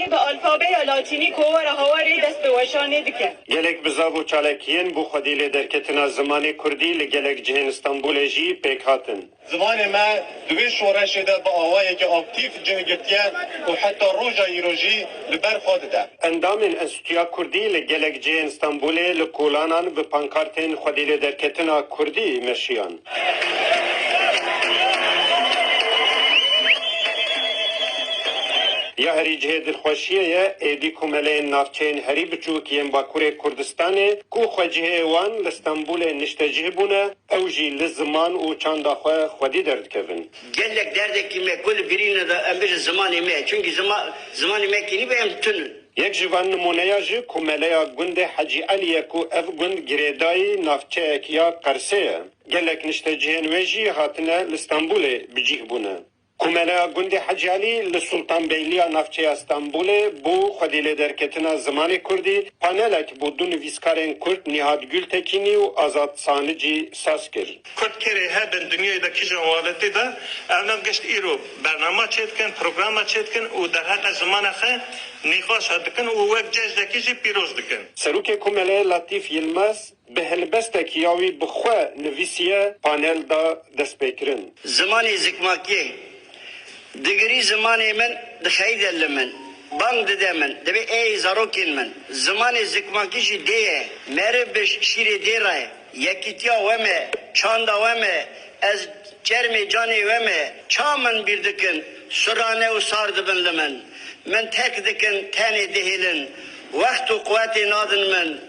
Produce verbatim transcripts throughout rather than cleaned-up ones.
Bi alfabeya latînî kovara Hawarê dest bi weşanê dike. Gelek bizav û çalakiyên bo xwedî lêderketina zimanê kurdî li gelek cihên Stenbolê jî pêk hatin. Zimanê me di vê şoreşê de bi awayekî aktîf cih girtiye û heta roja îro jî li ber xwe dide. Endamên Enstîtuya Kurdî li gelek cihên Stenbolê li kolanan bi pankartên xwedî lêderketina kurdî meşiyan. Ya herî cihê dilxweşiyê ye, êdî komeleyên navçeyên herî biçûk yên Bakurê Kurdistanê ku xwecihê wan li Stenbolê niştecih bûne, ew jî li ziman û çanda xwe xwedî derdikevin. Gelek derdekî me ku li birîne de em bêjin zimanê me ye. Çunkî zima-, zimanê me kî nîbe em tun in. Yek ji van nimûneya jî komeleya gundê Hecî Elî ye ku ev gund girêdayî navçeyek ya Qersê ye. Gelek niştecihên wê jî hatine li Stenbolê bi cih bûne. Komeleya gundê Hecî Elî li Sultanbeyliya navçeya Stenbolê bo xwedî lêderketina zimanê kurdî panelek bo du nivîskarên kurd Nîhat Gultekînî û Azad Sanicî saz kir. Kurd kerê hebin dinyayê de kîjan welatê de, ev nav gişt îro bernama çêdikin, programa çêdikin û derheqê zimana xwe nîqaşa dikin û wek cejnekî jî pîroz dikin. Serokê Komeleyê Latîf Yilmaz bi helbestekî ya wî bi xwe nivîsiye panel da destpêkirin. Zimanê zikmakiyê. Digirî zimanê min dixeyde li min. Bang dide min. Dibê ey zarokên min. Zimanê zikmakî jî dê ye. Meriv bi şîrê dê re ye. Yekîtiya we me. Çanda we me. Ez çermê canê we me. Ça min bîr dikin. Surane û sar dibin li min. Min terk dikin tenê dihêlin. Wext û quwetê nadin min.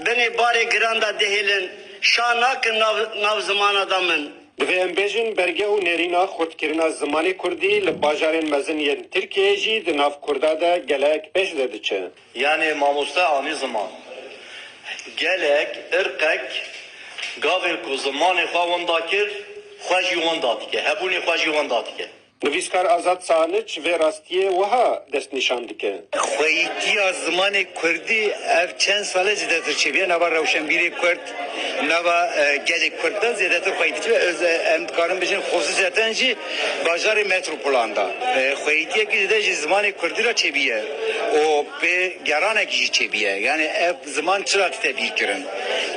Binê barê giran de dihêlin, şa nakin nav, nav zimana de min. Divê em bêjin, berge û nêrîna xurtkirina zimanê kurdî li bajarên mezin yên Tirkiyeyê jî di nav kurda de gelek pêş de diçe. Yanî mamoste anî ziman. Gelek, irqek, gavê ku zimanê xwe winda kir, xwe jî winda dike, hebûnê xwe jî winda dike. Nivîskar Azad Sanic vê rastiyê wiha destnîşan dike. Xweyîtiya zimanê kurdî ev çend sal e zêdetir çêbûye. Nava rewşenbîrê kurd, nava, e, gelê kurd de zêdetir xweyîtî çêbûye. Öz, e, em dikarin bijin xusûsiyeten jî bajarê metropolan de. E, xweyîtiyekî zêde ji zimanê kurdî re çêbûye. Û pê geranekî jî çêbûye. Yanî ev ziman çira dite bîrkirin?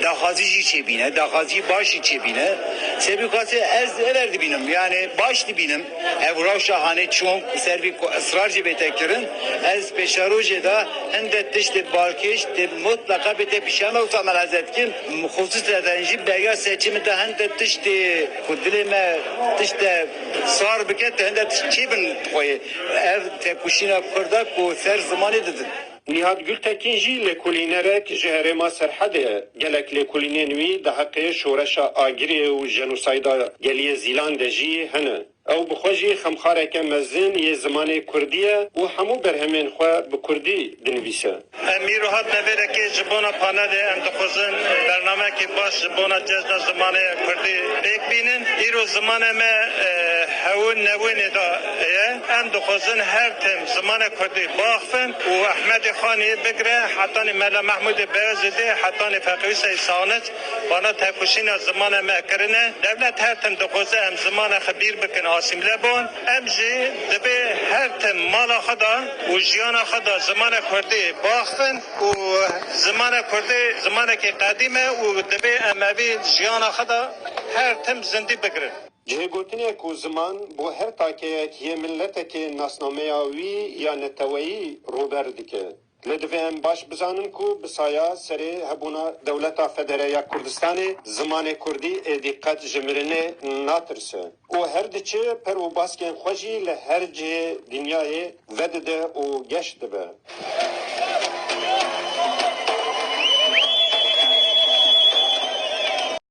Daxwazî jî çêbîne, daxwazî baş jî çêbîne. Sebî xasê ez ever dibînim, yanî baş dibînim. Ev rewşa hanê çûn ser vî ku israr jî bête kirin. Ez pêşerojê de hinde tiştê balkêş tê mutleqa bête pîşe me wisa me lezet kin. Xusûsiyeten jî berya seçimê de hinde tiştê ku dilê me tişte sar bike, te hinde tişt çêbin xweyê. Ev tekoşîna kurda ku ser zimanê didin. Nîhat Gultekîn jî lêkolînerek ji herêma Serhedê ye. Gelek lêkolînên wî di heqê şoreşa Agirê û jenosayda geliyê Zîlan de jî hene. Ew bi xwe jî xemxareke mezin yê zimanê kurdî ye û hemû berhemên xwe bi kurdî dinivîse. Em îro hatine vê rengê ji bona panelê, em dixwazin bernameyekî baş ji bona cejna zimanê kurdî pêk bînin. Îro zimanê me, e, hewin newinê de ye. Em dixwazin her tim zimanê kurdî biaxivin û Ehmedê Xanî bigire, hetanî Mela Mehmûdê Beyazîdê, hetanî Feqî Huseyî Sanic, vana tekoşîna zimanê me kirine. Dewlet her tim dixwaze em zimanê xwe bîr bikin, asîmle bûn. Em jî divê her tim mala xwe de û jiyana xwe de zimanê kurdî biaxivin û zimanê kurdî zimanekî qedîm e û divê em evî jiyana xwe de her tim zindî bigirin. Cihê gotinê ku ziman bo her takeyek yê miletekê nasnameya wî ya neteweyî rûber dike. Lê divê em baş bizanin ku bi saya serê hebûna Dewleta Federe ya Kurdistanê zimanê kurdî êdî qet ji mirinê natirse û her diçe per û baskên xwe jî li her cihê dinyayê vedide û geş dibe.